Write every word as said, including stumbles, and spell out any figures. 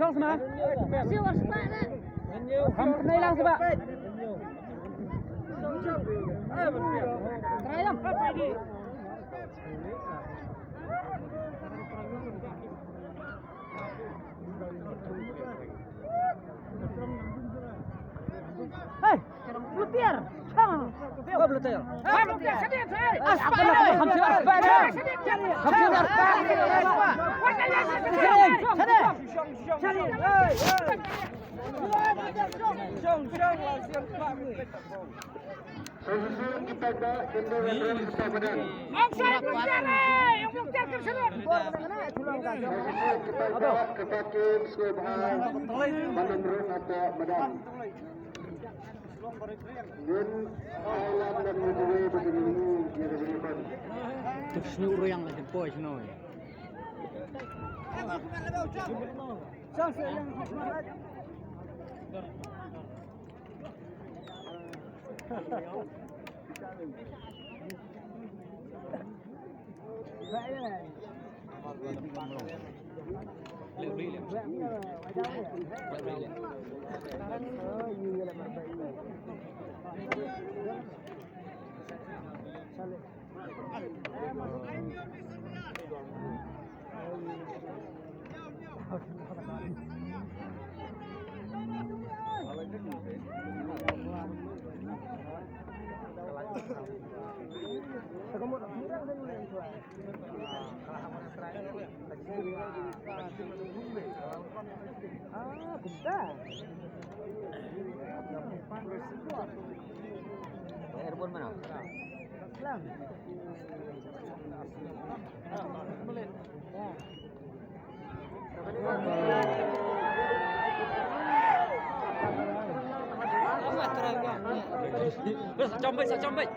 Song sma. Siwar sma na. Kam kenai lang sma. Terayam. Hei, lutiar. Hang. Kau lutiar. Hei, lutiar. Sedih, sedih. Aspa, aspa, aspa. Sedih, sedih. Sedih, sedih. Sedih. Hei, hei. Song, song, song. Sasusuin kita ba kendall and run sha madan. Sasusuin kita ba kata kim sngewbha ban ym rung hapoh madan. Ngin ai lad na ka jingïakhun ïa ka jingïakhun. Tuk snu ruyang la jingpoi snu. Ah, kumta. Airborne mana? Islam. Sa chom beit, sa chom beit.